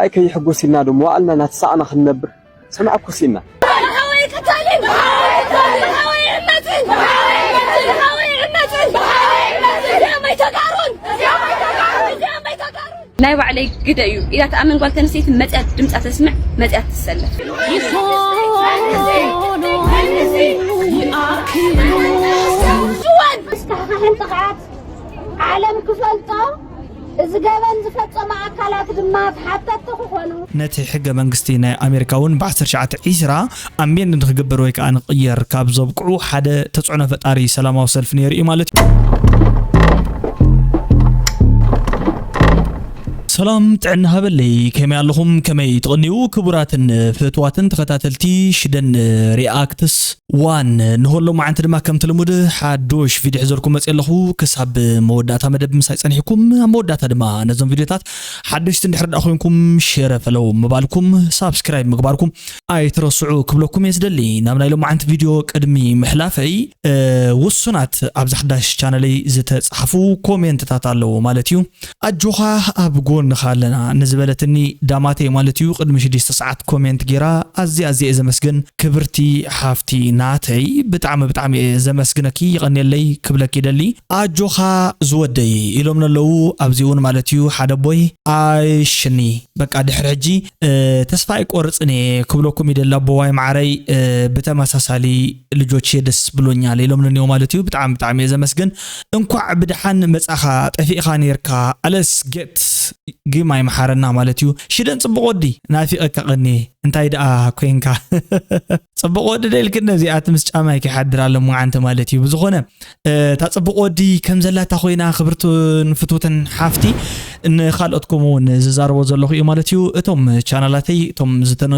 ኣይ ከይሕጎስ ኢልና ዶ መዋእልና እናተሳቕና ክንነብር? ሰማዕኩስ ኢና። ናይ ባዕለይ ግደ እዩ ኢላ ትኣምን ጓል ተንስተይቲ መፅያ ድምፃ ተስምዕ፣ መፅያ ትሰለፍ። ዓለም ክፈልጦ፣ እዚ ገበን ዝፈፀሙ ኣካላት ድማ ተሓተትቲ ክኾኑ። ነቲ ሕገ መንግስቲ ናይ ኣሜሪካ እውን ብ ዓሰርተ ትሽዓተ ዒስራ ኣሜንድ ንክግበር ወይ ከዓ ንክቕየር ካብ ዘብቅዑ ሓደ ተፅዕኖ ፈጣሪ ሰላማዊ ሰልፊ ነይሩ እዩ ማለት እዩ። ሰላም ጥዕና ሃበለይ፣ ከመይ ኣለኹም? ከመይ ትቕንዩ? ክቡራትን ፍትዋትን ተኸታተልቲ ሽደን ሪኣክትስ ዋን፣ ንሆሎ መዓንቲ ድማ ከምቲ ልሙድ ሓዱሽ ቪድዮ ሒዘልኩም መፅእ ኣለኹ። ክሳብ መወዳእታ መደብ ምሳይ ፀኒሕኩም፣ ኣብ መወዳእታ ድማ ነዞም ቪድዮታት ሓደሽቲ እንድሕር ደኣ ኮይንኩም ሸረ ፈለው ምባልኩም ሳብስክራይብ ምግባርኩም ኣይትረስዑ ክብለኩም እየ ዝደሊ። ናብ ናይ ሎማዓንቲ ቪድዮ ቅድሚ ምሕላፈይ ውሱናት ኣብዚ ሓዳሽ ቻነለይ ዝተፅሓፉ ኮሜንትታት ኣለዉ ማለት እዩ። ኣጆኻ ኣብ ጎንኻ ኣለና ንዝበለትኒ ዳማተይ ማለት እዩ ቅድሚ ሽዱሽተ ሰዓት ኮሜንት ጌራ ኣዝየ ኣዝየ እየ ዘመስግን ክብርቲ ሓፍቲ ናተይ ብጣዕሚ ብጣዕሚ እየ ዘመስግነኪ ይቐንየለይ ክብለኪ ይደሊ ኣጆኻ ዝወደይ ኢሎም ነለዉ ኣብዚ እውን ማለት እዩ ሓደ ኣቦይ ኣይሽኒ በቃ ድሕሪ ሕጂ ተስፋ ኣይቆርፅን እየ ክብለኩም ይደሊ ኣቦዋይ መዓረይ ብተመሳሳሊ ልጆቼ ደስ ብሎኛል ኢሎም ነኒዎ ማለት እዩ ብጣዕሚ ብጣዕሚ እየ ዘመስግን እንኳዕ ብድሓን መጻኻ ጠፊእኻ ኔርካ ኣለስ ጌት ግም ኣይምሓረና ማለት እዩ ሽደን ጽቡቕ ወዲ ናፊቐካ ቀኒ እንታይ ደኣ ኮንካ ጽቡቕ ወዲ ደልክ ነዚኣ ትምስ ጫማይ ክሓድር ኣሎ ሙዓንተ ማለት እዩ ብዝኾነ እታ ጽቡቕ ወዲ ከም ዘላታ ኮይና ክብርትን ፍትውትን ሓፍቲ ንኻልኦትኩም እውን ዝዛረቦ ዘለኹ እዩ ማለት እዩ እቶም ቻናላተይ እቶም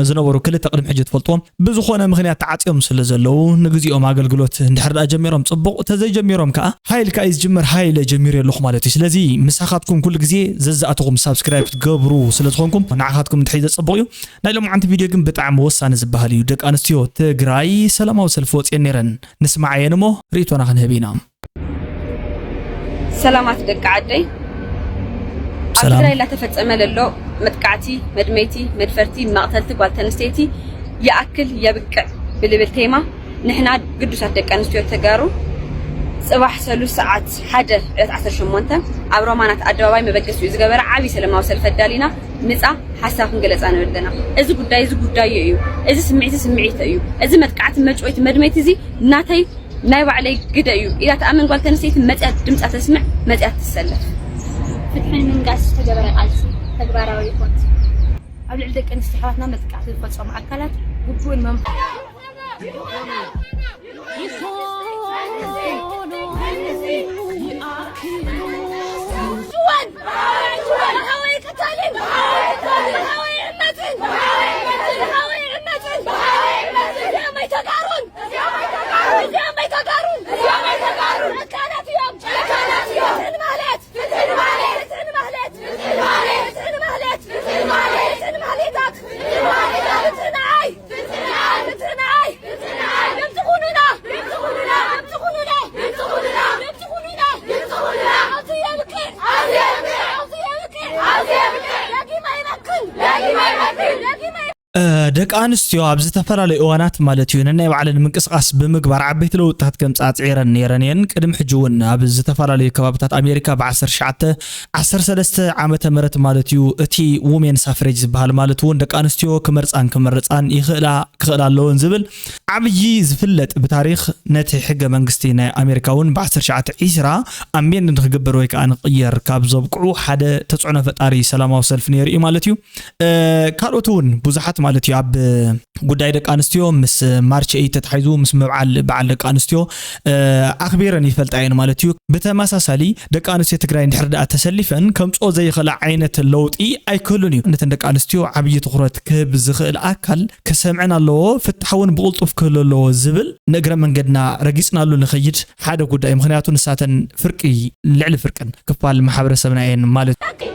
ዝነበሩ ክልተ ቅድሚ ሕጂ ትፈልጥዎም ብዝኾነ ምኽንያት ተዓፅዮም ስለ ዘለዉ ንግዚኦም ኣገልግሎት እንድሕር ደኣ ጀሚሮም ፅቡቕ ተዘይጀሚሮም ከዓ ሃይል ከዓ እዩ ዝጅምር ሃይለ ጀሚሩ ኣለኹ ማለት እዩ ስለዚ ምሳኻትኩም ኩሉ ግዜ ዘዛእትኹም ሳብስክራይብ ትገብሩ ስለ ዝኾንኩም ንዓኻትኩም እንድሕይ ዘፅቡቕ እዩ ናይ ሎምዓንቲ ቪድዮ ግን ብጣዕሚ ወሳኒ ዝበሃል እዩ ደቂ ኣንስትዮ ትግራይ ሰላማዊ ሰልፊ ወፅየን ነይረን ንስማዓየን እሞ ርእቶና ክንህብ ኢና ሰላማት ደቂ ዓደይ ኣብ ሰላም። ትግራይ እናተፈጸመ ለሎ መጥቃዕቲ፣ መድመይቲ፣ መድፈርቲ፣ መቕተልቲ ጓል ተንስተይቲ ይኣክል የብቅዕ ብልብል ቴማ ንሕና ግዱሳት ደቂ ኣንስትዮ ተጋሩ ጽባሕ ሰሉስ ሰዓት ሓደ ዕለት ዓሰርተ ሸሞንተ ኣብ ሮማናት ኣደባባይ መበገሲኡ ዝገበረ ዓብዪ ሰለማዊ ሰልፊ ኣዳሊና ምጻ ሓሳብ ክንገለጻ ንብል ኣለና። እዚ ጉዳይ እዚ ጉዳዩ እዩ። እዚ ስምዒት ስምዒት እዩ። እዚ መጥቃዕቲ መጭወይቲ መድመይቲ እዚ ናተይ ናይ ባዕለይ ግደ እዩ ኢላ ትኣምን ጓል ተንስተይቲ መፅያ ድምፃ ተስምዕ መፅያ ትሰለፍ። ፍትሒ ንምንጋስ ዝተገበረ ቃልሲ ተግባራዊ ይኾን። ኣብ ልዕሊ ደቂ ኣንስትዮ ኣሕዋትና መጥቃዕቲ ዝፈፀሙ ኣካላት ግቡእን መምሃ ደቂ ኣንስትዮ ኣብ ዝተፈላለዩ እዋናት ማለት እዩ ነናይ ባዕለን ምንቅስቃስ ብምግባር ዓበይቲ ለውጥታት ከምፅኣ ፅዒረን ነይረን እየን። ቅድሚ ሕጂ እውን ኣብ ዝተፈላለዩ ከባብታት ኣሜሪካ ብ ዓሰርተ ትሽዓተ ዓሰርተ ሰለስተ ዓመተ ምህረት ማለት እዩ እቲ ውሜን ሳፍሬጅ ዝበሃል ማለት እውን ደቂ ኣንስትዮ ክመርፃን ክመርፃን ይኽእላ ክኽእላ ኣለዎን ዝብል ዓብዪ ዝፍለጥ ብታሪክ ነቲ ሕገ መንግስቲ ናይ ኣሜሪካ እውን ብ ዓሰርተ ትሽዓተ ዒስራ ኣሜንድ ንክግበር ወይ ከዓ ንቅየር ካብ ዘብቅዑ ሓደ ተፅዕኖ ፈጣሪ ሰላማዊ ሰልፊ ነይሩ እዩ ማለት እዩ። ካልኦት እውን ብዙሓት ማለት እዩ ኣብ ጉዳይ ደቂ ኣንስትዮ ምስ ማርች ኤይት ተታሒዙ ምስ ምብዓል በዓል ደቂ ኣንስትዮ ኣኽቢረን ይፈልጣ እየን ማለት እዩ። ብተመሳሳሊ ደቂ ኣንስትዮ ትግራይ እንድሕር ደኣ ተሰሊፈን ከምፅኦ ዘይኽእላ ዓይነት ለውጢ ኣይክህሉን እዩ። ነተን ደቂ ኣንስትዮ ዓብዪ ትኹረት ክህብ ዝኽእል ኣካል ክሰምዐን ኣለዎ፣ ፍታሕ እውን ብቕልጡፍ ክህሉ ኣለዎ ዝብል ንእግረ መንገድና ረጊፅናሉ ንኸይድ ሓደ ጉዳይ እዩ። ምኽንያቱ ንሳተን ፍርቂ ልዕሊ ፍርቅን ክፋል ማሕበረሰብና እየን ማለት እዩ።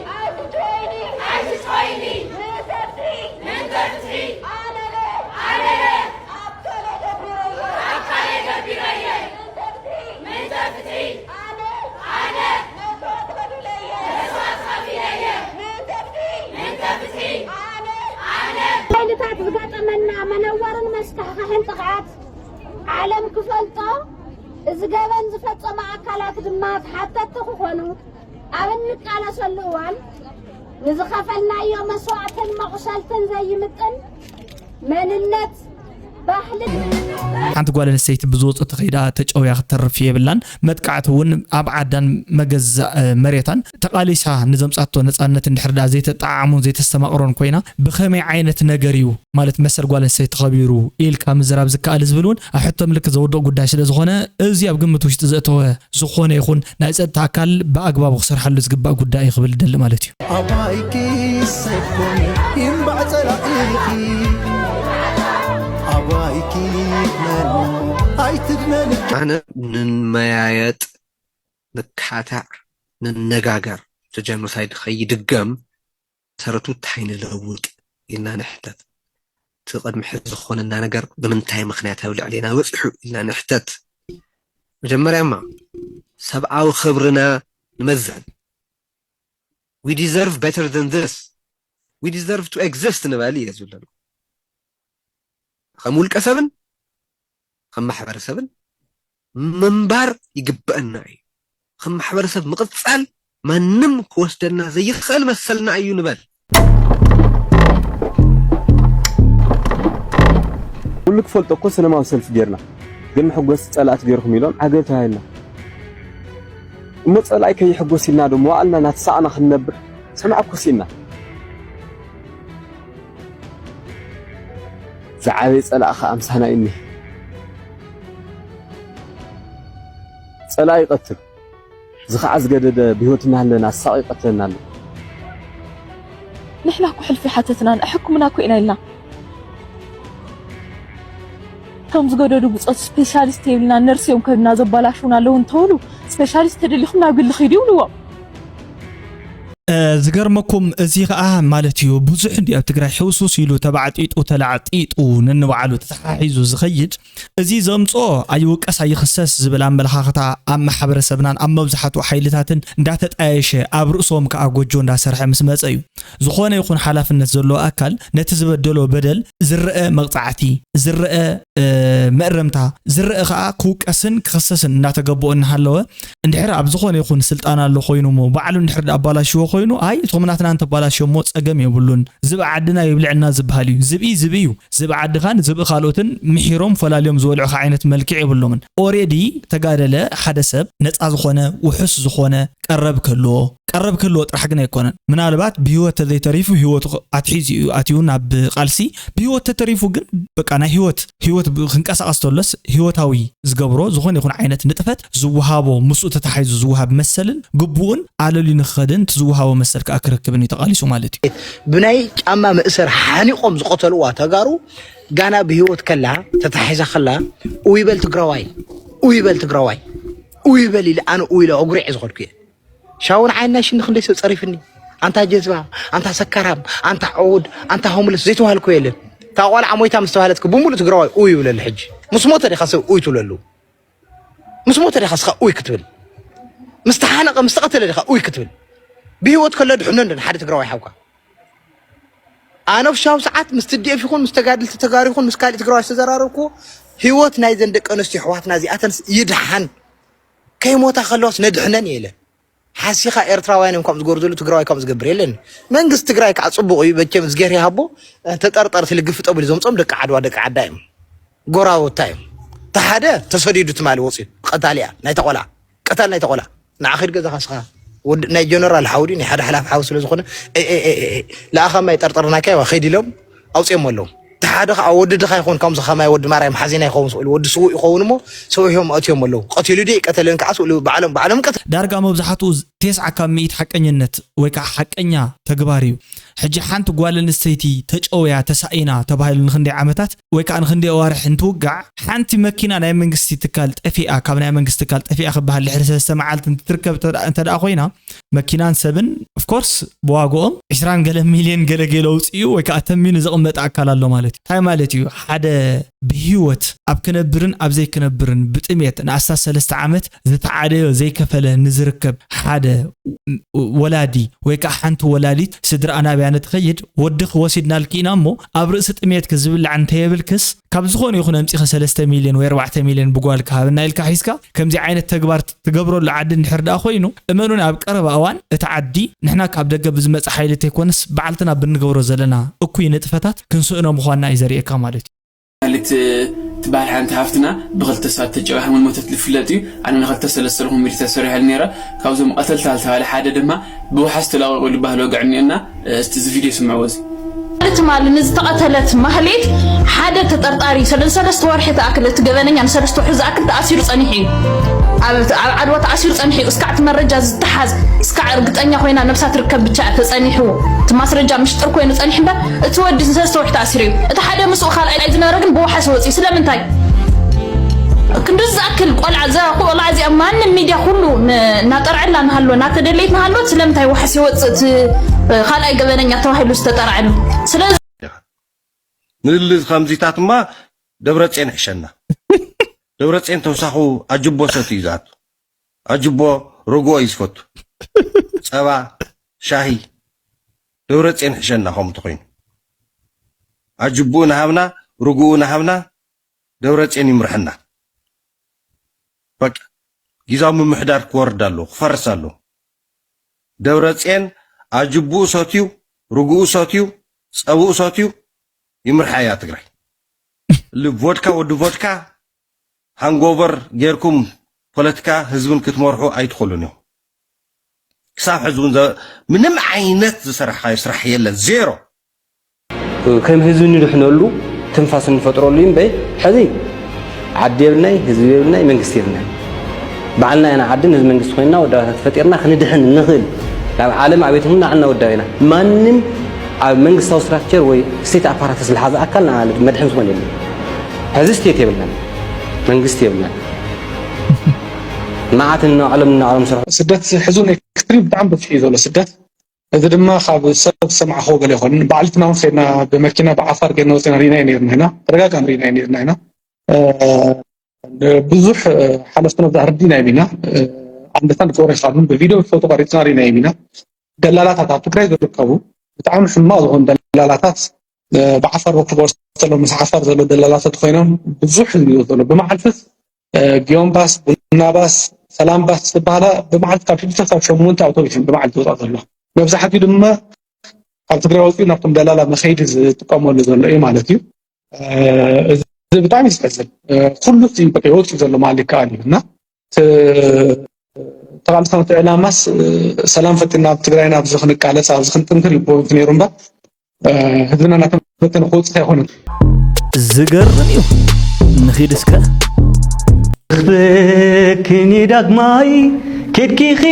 ጥቕዓት ዓለም ክፈልጦ፣ እዚ ገበን ዝፈጸሙ ኣካላት ድማ ተሓተትቲ ክኾኑ ኣብ እንቃለሰሉ እዋን፣ ንዝኸፈልናዮ መስዋእትን መቑሰልትን ዘይምጥን መንነት፣ ባህልን ሓንቲ ጓል ኣንስተይቲ ብዝወጾ ተኸይዳ ተጨውያ ክትተርፍ የብላን። መጥቃዕቲ እውን ኣብ ዓዳን መገዛእ መሬታን ተቓሊሳ ንዘምጻቶ ነጻነት እንድሕር ደኣ ዘይተጠዓዓሞን ዘይተስተማቕሮን ኮይና፣ ብኸመይ ዓይነት ነገር እዩ ማለት መሰል ጓል ኣንስተይቲ ተኸቢሩ ኢልካ ምዝራብ ዝከኣል ዝብል እውን ኣብ ሕቶ ምልክት ዘውድቕ ጉዳይ ስለ ዝኾነ፣ እዚ ኣብ ግምት ውሽጢ ዘእተወ ዝኾነ ይኹን ናይ ጸጥታ ኣካል ብኣግባቡ ክሰርሓሉ ዝግባእ ጉዳይ እዩ ክብል ይደሊ ማለት እዩ። ኣባይኪ ሰኮኒ ይምባዕ ጸላኢኺ ኣባይኪ መን ኣይትድነኒ ኣነ ንመያየጥ ንካታዕ ንነጋገር እቲ ጀኖሳይድ ከይድገም መሰረቱ እንታይ ንለውጥ ኢልና ንሕተት እቲ ቅድሚ ሕዚ ዝኾነና ነገር ብምንታይ ምኽንያት ኣብ ልዕሌና በፂሑ ኢልና ንሕተት መጀመርያማ ሰብኣዊ ክብርና ንመዘን we deserve better than this we deserve to exist ንበል እየ ዝብለሉ ከም ውልቀ ሰብን ከም ማሕበረሰብን ምንባር ይግበአና እዩ። ከም ማሕበረሰብ ምቕፃል ማንም ክወስደና ዘይኽእል መሰልና እዩ ንበል። ኩሉ ክፈልጦ እኮ ሰለማዊ ሰልፊ ጌርና ግን መሐጎሲ ፀላእቲ ጌርኩም ኢሎም ዓገብ ተባሂልና እሞ ፀላኢ ከይሕጎስ ኢልና ዶ መዋእልና ናተሳቕና ክንነብር ሰማዕኩስ ኢና ዝዓበየ ፀላኢ ከዓ ምሳና እዩ እኒሀ ፀላኢ ይቐትል እዚ ከዓ ዝገደደ ብህይወት እናሃለና ዝሳቕ ይቐትለና ኣሎ ንሕና እኮ ሕልፊ ሓተትና ንኣሕክሙና እኮ ኢና ኢልና እቶም ዝገደዱ ብፆት ስፔሻሊስት የብልና ነርስ እዮም ከብና ዘባላሽውና ኣለዉ እንተብሉ ስፔሻሊስት ተደሊኹም ናብ ግሊ ኺዱ ይብልዎም ዝገርመኩም እዚ ከኣ ማለት እዩ ብዙሕ እንዲ ኣብ ትግራይ ሕውሱስ ኢሉ ተባዕጢጡ ተላዕጢጡ ነንባዕሉ ተተሓሒዙ ዝኸይድ እዚ ዘምፅኦ ኣይውቀስ ኣይኽሰስ ዝብል ኣመለኻኽታ ኣብ ማሕበረሰብናን ኣብ መብዛሕትኡ ሓይልታትን እንዳተጣየሸ ኣብ ርእሶም ከኣ ጎጆ እንዳሰርሐ ምስ መፀ እዩ ዝኾነ ይኹን ሓላፍነት ዘለዎ ኣካል ነቲ ዝበደሎ በደል ዝረአ መቕፃዕቲ ዝረአ መእረምታ ዝረአ ከኣ ክውቀስን ክኽሰስን እናተገበኦ እናሃለወ እንድሕር ኣብ ዝኾነ ይኹን ስልጣን ኣሎ ኮይኑ እሞ ባዕሉ እንድሕር ኣባላሽዎ ኮይኑ ኣይ እቶም ናትና እንተባላሽዮ እሞ ፀገም የብሉን ዝብኢ ዓድና ይብልዕና ዝበሃል እዩ ዝብኢ ዝብኢ እዩ ዝብኢ ዓድኻን ዝብኢ ካልኦትን ምሒሮም ፈላልዮም ዝበልዑኻ ዓይነት መልክዕ የብሎምን already ተጋደለ ሓደ ሰብ ነፃ ዝኾነ ውሑስ ዝኾነ ቀረብ ክህልዎ ቀረብ ክህልዎ ጥራሕ ግን ኣይኮነን ምናልባት ብህይወት ተዘይተሪፉ ህይወቱ ኣትሒዙ እዩ ኣትዩ ናብ ቃልሲ ብህይወት ተተሪፉ ግን በቃ ናይ ህይወት ህይወት ክንቀሳቀስ ተሎስ ህይወታዊ ዝገብሮ ዝኾነ ይኹን ዓይነት ንጥፈት ዝወሃቦ ምስኡ ተታሒዙ ዝወሃብ መሰልን ግቡኡን ኣለልዩ ንክኸድን እቲ ዝወሃቦ መሰል ከዓ ክረክብን እዩ ተቃሊሱ ማለት እዩ። ብናይ ጫማ መእሰር ሓኒቆም ዝቀተልዋ ተጋሩ ጋና ብህይወት ከላ ተታሒዛ ከላ ኡይ በል ትግራዋይ ኡይ በል ትግራዋይ ኡይ በል ኢለ ኣነ ኡይ ኢለ ኣጉሪዐ ዝኸድኩ እየ። ሻውን ዓይንና ሽኒ ክንደይ ሰብ ጸሪፍኒ ኣንታ ጀዝባ ኣንታ ሰካራም ኣንታ ዕውድ ኣንታ ሆምለስ ዘይተባህልኮ የለን እታ ቆልዓ ሞይታ ምስ ተባህለት ብሙሉእ ትግራዋይ ኡይ ይብለሉ ሕጂ ምስ ሞተ ዲኻ ሰብ ኡይ ትብለሉ ምስ ሞተ ዲኻ ስኻ ኡይ ክትብል ምስ ተሓነቐ ምስ ተቐተለ ዲኻ ኡይ ክትብል ብህይወት ከሎ ድሕኖ እንደ ሓደ ትግራዋይ ሓውካ ኣነ ኣብ ሻው ሰዓት ምስ ትዲኤፍ ይኹን ምስ ተጋድልቲ ተጋሩ ይኹን ምስ ካሊእ ትግራዋይ ዝተዘራረብኩዎ ህይወት ናይዘን ደቂ ኣንስትዮ ኣሕዋትና እዚኣተንስ ይድሓን ከይሞታ ከለዋስ ነድሕነን እየ ኢለ ሓሲኻ ኤርትራውያን እዮም ከምኡ ዝገብሩ ዘለዉ ትግራዋይ ከምኡ ዝገብር የለን መንግስቲ ትግራይ ከዓ ፅቡቕ እዩ መቸም እዝጌር ይሃቦ ተጠርጠርቲ ልግፍጦም ኢሉ ዘምፆም ደቂ ዓድዋ ደቂ ዓዳ እዮም ጎራወታ እዮም ተሓደ ተሰዲዱ ትማሊ ወፅዩ ቀታሊያ ናይ ተቆላ ቀታል ናይ ተቆላ ንዓ ኺድ ገዛኻ ስኻ ናይ ጀነራል ሓውዲ ናይ ሓደ ሓላፊ ሓው ስለ ዝኾነ ለኣኻ ማይ ጠርጠርናካ ይዋ ኸይድ ኢሎም ኣውፅኦም ኣለዉ እቲ ሓደ ከዓ ወዲ ድኻ ይኸውን ከምዚ ከማይ ወዲ ማርያም ሓዚና ይኸውን ስእሉ ወዲ ስውእ ይኸውን እሞ ሰዊሖም ኣእትዮም ኣለዉ ቀቲሉ ዲ ቀተለን ከዓ ስእሉ ባዕሎም ባዕሎም ቀተ ዳርጋ መብዛሕትኡ ቴስዓ ካብ ሚእት ሓቀኝነት ወይ ከዓ ሓቀኛ ተግባር እዩ። ሕጂ ሓንቲ ጓል ኣንስተይቲ ተጨውያ ተሳኢና ተባሂሉ ንክንደይ ዓመታት ወይ ከዓ ንክንደይ ኣዋርሕ እንትውጋዕ ሓንቲ መኪና ናይ መንግስቲ ትካል ጠፊኣ ካብ ናይ መንግስቲ ትካል ጠፊኣ ክበሃል ድሕሪ ሰለስተ መዓልቲ እንትትርከብ እንተ ደኣ ኮይና መኪናን ሰብን ኦፍኮርስ ብዋግኦም ዕስራን ገለ ሚልዮን ገለ ገለ ኣውፅኡ ወይ ከዓ ተሚኑ ዘቕመጠ ኣካል ኣሎ ማለት እዩ። እንታይ ማለት እዩ? ሓደ ብህይወት ኣብ ክነብርን ኣብ ዘይክነብርን ብጥሜት ንኣስታት ሰለስተ ዓመት ዝተዓደዮ ዘይከፈለ ንዝርከብ ሓደ ወላዲ ወይ ከዓ ሓንቲ ወላዲት ስድራኣ ናበይ ኣነ ትኸይድ ወድኺ ወሲድናልኪ ኢና እሞ ኣብ ርእሲ ጥሜትኪ ዝብላዕ እንተየብልክስ ካብ ዝኾነ ይኹን ኣምጺኺ ሰለስተ ሚልዮን ወይ ኣርባዕተ ሚልዮን ብጓልኪ ሃበና ኢልካ ሒዝካ ከምዚ ዓይነት ተግባር ትገብረሉ ዓዲ እንድሕር ደኣ ኮይኑ እመኑኒ ኣብ ቀረባ እዋን እቲ ዓዲ ንሕና ካብ ደገ ብዝመጽእ ሓይሊ ተይኮነስ ባዕልትና ብንገብሮ ዘለና እኩይ ንጥፈታት ክንስእኖ ምዃንና እዩ ዘርእየካ ማለት እዩ። ማለት ትበሃል ሓንቲ ሃፍትና ብክልተ ሰባት ተጨባሕሙን ሞተት ዝፍለጥ እዩ። ኣነ ንክልተ ሰለስተ ዝኾኑ ሚሊተር ሰሪሐሉ ነይረ። ካብዞም ቀተልታ ዝተባሃለ ሓደ ድማ ብውሓስ ተለቂቑ ዝበሃል ወግዒ እኒኦና። እስቲ እዚ ቪድዮ ስምዕዎ እዚ። ትማሊ ንዝተቐተለት ማህሌት ሓደ ተጠርጣሪ ሰለስተ ወርሒ ተኣክል እቲ ገበነኛ ንሰለስተ ወርሒ ዝኣክል ተኣሲሩ ጸኒሑ እዩ። ኣብ ዓድዋ ተኣሲሩ ጸኒሑ እዩ። እስካዕ እቲ መረጃ ዝተሓዝ እስካዕ እርግጠኛ ኮይና ነብሳ ትርከብ ብቻ ተጸኒሑ እቲ ማስረጃ ምሽጥር ኮይኑ ጸኒሑ እምበር እቲ ወዲ ንሰለስተ ወርሒ ተኣሲሩ እዩ። እቲ ሓደ ምስኡ ካልኣይ ዝነበረ ግን ብዋሕስ ወፂኡ። ስለምንታይ? ክንድዚ ዝኣክል ቆልዓ እዛ ቆልዓ እዚኣ ማንም ሚድያ ኩሉ እናጠርዐላ ንሃሎ እናተደለየት ንሃሎት ስለምንታይ ዋሕስ ይወፅእ እቲ ካልኣይ ገበነኛ ተባሂሉ ዝተጠርዐሉ? ስለዚ ንልዝ ከምዚታትማ ደብረፅዮን ይሕሸና። ደብረፅዮን ተውሳኹ ኣጅቦ ሰትዩ ዝኣቱ። ኣጅቦ ርግኦ እዩ ዝፈቱ። ፀባ፣ ሻሂ። ደብረፅዮን ይሕሸና ከምኡ ተኾይኑ። ኣጅቡኡ ናሃብና፣ ርግኡ ናሃብና፣ ደብረፅዮን ይምርሐና። በቃ ጊዛዊ ምምሕዳር ክወርድ ኣለዎ፣ ክፈርስ ኣለዎ። ደብረፅዮን ኣጅቡኡ ሰትዩ፣ ርግኡ ሰትዩ፣ ፀብኡ ሰትዩ ይምርሓ እያ ትግራይ። እል ቮድካ ወዲ ቮድካ ሃንጎቨር ጌርኩም ፖለቲካ ህዝብን ክትመርሑ ኣይትኽእሉን ኢኹም። ክሳብ ሕዚ እውን ምንም ዓይነት ዝሰራሕካዮ ስራሕ የለን። ዜሮ። ከም ህዝቢ ንድሕነሉ ትንፋስ እንፈጥረሉ እዩ እምበይ ሕዚ ዓዲ የብልናይ፣ ህዝቢ የብልናይ፣ መንግስቲ የብልናይ። ባዕልና ኢና ዓድን ህዝቢ መንግስቲ ኮይንና ወዳባታት ፈጢርና ክንድሕን እንኽእል። ናብ ዓለም ኣቤት ንዓና ወዳቢና ማንም ኣብ መንግስታዊ ስትራክቸር ወይ ስቴት ኣፓራተስ ዝሓዘ ኣካል ንዓና መድሕን ዝኾን የለን። ሕዚ ስቴት የብልናን መንግስቲ የብልናን። መዓት እናዕሎም እናዕሎም ስራሕ ስደት ሕዚ እውን ኤክስትሪም ብጣዕሚ በዚሑ እዩ ዘሎ ስደት። እዚ ድማ ካብ ሰብ ዝሰማዕኽዎ ገለ ኣይኮነን። ባዕልትና እውን ከይድና ብመኪና ብዓፋር ጌርና ወፂና ርኢናዮ ነይርና ኢና። ተደጋጋሚ ርኢናዮ ነይርና ኢና። ብዙሕ ሓለፍትና ብዛዕባ ርዲናዮም ኢና። ኣንደታ ንገብሮ ይኻሉን ብቪድዮ ብፎቶ ቀሪፅና ርኢናዮም ኢና። ደላላታት ኣብ ትግራይ ዝርከቡ ብጣዕሚ ሕማቕ ዝኾኑ ደላላታት ብዓፋር በኩል ዝወሰሎም ምስ ዓፋር ዘሎ ደላላታት ኮይኖም ብዙሕ ህዝቢ ይወስደሎም ብመዓልትስ ጊዮን ባስ፣ ቡና ባስ፣ ሰላም ባስ ዝበሃላ ብመዓልቲ ካብ ሽዱሽተ ክሳብ ሸሞንተ ኣውቶቡስ እየን ብመዓልቲ ዝወፃ ዘለዋ። መብዛሕትኡ ድማ ካብ ትግራይ ወፂኡ ናብቶም ደላላ መኸይዲ ዝጥቀመሉ ዘሎ እዩ ማለት እዩ። እዚ ብጣዕሚ እዩ ዘሕዝን። ኩሉ እቲ በቃ ወፂኡ ዘሎ ማለት ይከኣል እዩ እና ተቓልስና እቲ ዕላማስ ሰላም ፈጢርና ኣብ ትግራይና ኣብዚ ክንቃለስ ኣብዚ ክንጥንክር እዩ ፖይንት ነይሩ እምበር ህዝብና እናተበተነ ክወፅእ ኣይኮነን። ዝገርም እዩ። ንኺድ እስከ። ርኽበክን ዳግማይ ኬድኪኺ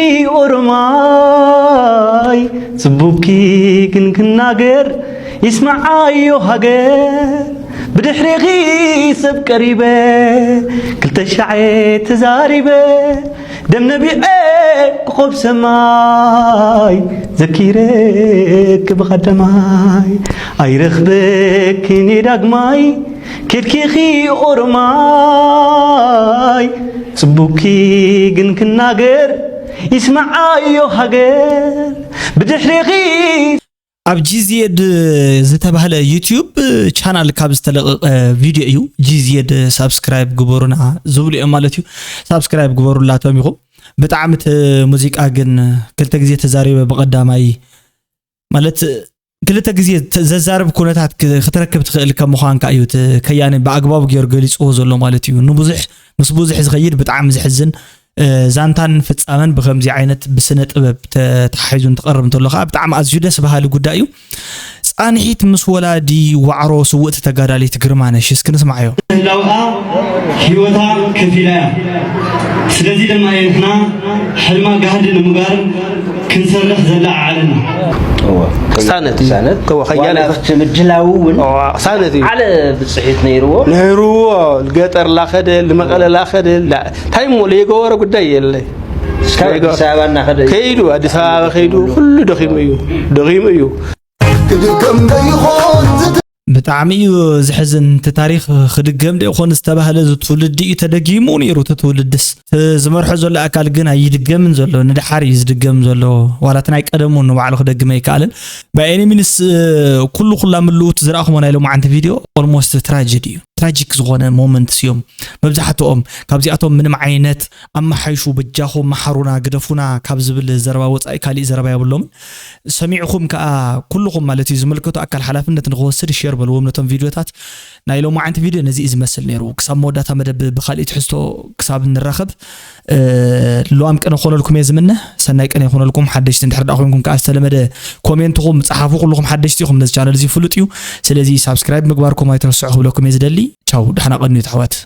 ኦሮማይ ጽቡብኪ ግን ክናገር ይስምዓዮ ሃገር ብድሕሪኺ ሰብ ቀሪበ ክልተ ሻዐ ተዛሪበ ደም ነቢዐ ኮኾብ ሰማይ ዘኪረክ ብቐዳማይ ኣይረኽበክን ዳግማይ ኬድኪኺ ኦሮማይ ጽቡብኪ ግን ክናገር ይስምዓዮ ሃገር ብድሕሪኺ ኣብ ጂዜድ ዝተባህለ ዩቲዩብ ቻናል ካብ ዝተለቐቐ ቪድዮ እዩ። ጂዜድ ሳብስክራይብ ግበሩና ዝብሉ እዮም ማለት እዩ። ሳብስክራይብ ግበሩላቶም ኢኹም። ብጣዕሚ እቲ ሙዚቃ ግን ክልተ ግዜ ተዛሪበ ብቐዳማይ ማለት ክልተ ግዜ ዘዛርብ ኩነታት ክትረክብ ትኽእል ከም ምዃንካ እዩ እቲ ከያኒ ብኣግባቡ ገይሩ ገሊፅዎ ዘሎ ማለት እዩ። ንብዙሕ ምስ ብዙሕ ዝኸይድ ብጣዕሚ ዘሕዝን ዛንታን ፍጻመን ብኸምዚ ዓይነት ብስነ ጥበብ ተተሓሒዙ እንትቐርብ እንተሎ ከዓ ብጣዕሚ ኣዝዩ ደስ በሃሊ ጉዳይ እዩ። ፃንሒት ምስ ወላዲ ዋዕሮ ስውእቲ ተጋዳሊት ግርማነሽ እስኪ ንስምዓዮ። ምህላውኣ ህይወታ ከፊላ እያ። ስለዚ ድማ እየ ንሕና ሕልማ ጋህዲ ንምግባር ክንሰርሕ ዘለዓዕለና። ቅሳነት እዩ። ቅሳነት። እወ፣ ኸያል ዋላ እዩ። ኣብቲ ምድላው እውን እወ፣ ቅሳነት እዩ። ዓለ ብፅሒት ነይርዎ። ነይርዎ። ልገጠር ላኸደ፣ ልመቐለ ላኸደ፣ ላ-፣ እንታይ እሞ ለየገበረ ጉዳይ የለ። እስካብ ለየገ-፣ ኣዲስ ኣበባ እናኸደ እዩ። ከይዱ፣ ኣዲስ ኣበባ ከይዱ፣ ኩሉ ደኺሙ እዩ። ደኺሙ እዩ። ክድገም ዶ ይኾን? ብጣዕሚ እዩ ዝሕዝን። እቲ ታሪኽ ክድገም ዶ ይኾን ዝተባህለ፣ እዚ ትውልዲ እዩ ተደጊሙ ነይሩ። እቲ ትውልድስ፣ እቲ ዝመርሖ ዘሎ ኣካል ግን ኣይድገምን ዘሎ፣ ንደሓር እዩ ዝድገም ዘሎ። ዋላ እቲ ናይ ቀደሙ ንባዕሉ ክደግም ኣይከኣልን። ብኣይኒ ሚንስ ኩሉ ኩላ ምልውት ዝረኣኹሞ ናይ ሎማዓንቲ ቪድዮ ኦልሞስት ትራጀዲ እዩ። ትራጂክ ዝኾነ ሞመንትስ እዮም መብዛሕትኦም። ካብዚኣቶም ምንም ዓይነት ኣመሓይሹ፣ በጃኹም መሓሩና፣ ግደፉና ካብ ዝብል ዘረባ ወፃኢ ካሊእ ዘረባ የብሎምን። ሰሚዕኹም ከዓ ኩልኹም ማለት እዩ ዝምልከቶ ኣካል ሓላፍነት ንክወስድ ሼር በልዎም ነቶም ቪድዮታት። ናይ ሎማዓንቲ ቪድዮ ነዚ እዩ ዝመስል ነይሩ። ክሳብ መወዳእታ መደብ ብካሊእ ትሕዝቶ ክሳብ ንራኸብ፣ እ፣ ልዋም ቅነ ክኾነልኩም እየ ዝምነ። ሰናይ ቅነ ይኾነልኩም። ሓደሽቲ እንድሕር ደኣ ኮይንኩም ከዓ ዝተለመደ ኮሜንትኹም ጸሓፉ። ኩልኹም ሓደሽቲ ኢኹም ነዚ ቻነል እዚ ፍሉጥ እዩ። ስለዚ ሳብስክራይብ ምግባርኩም ኣይትረስዑ ክብለኩም እየ ዝደሊ። ቻው፣ ደሕና ቀንዩ ኣሕዋት።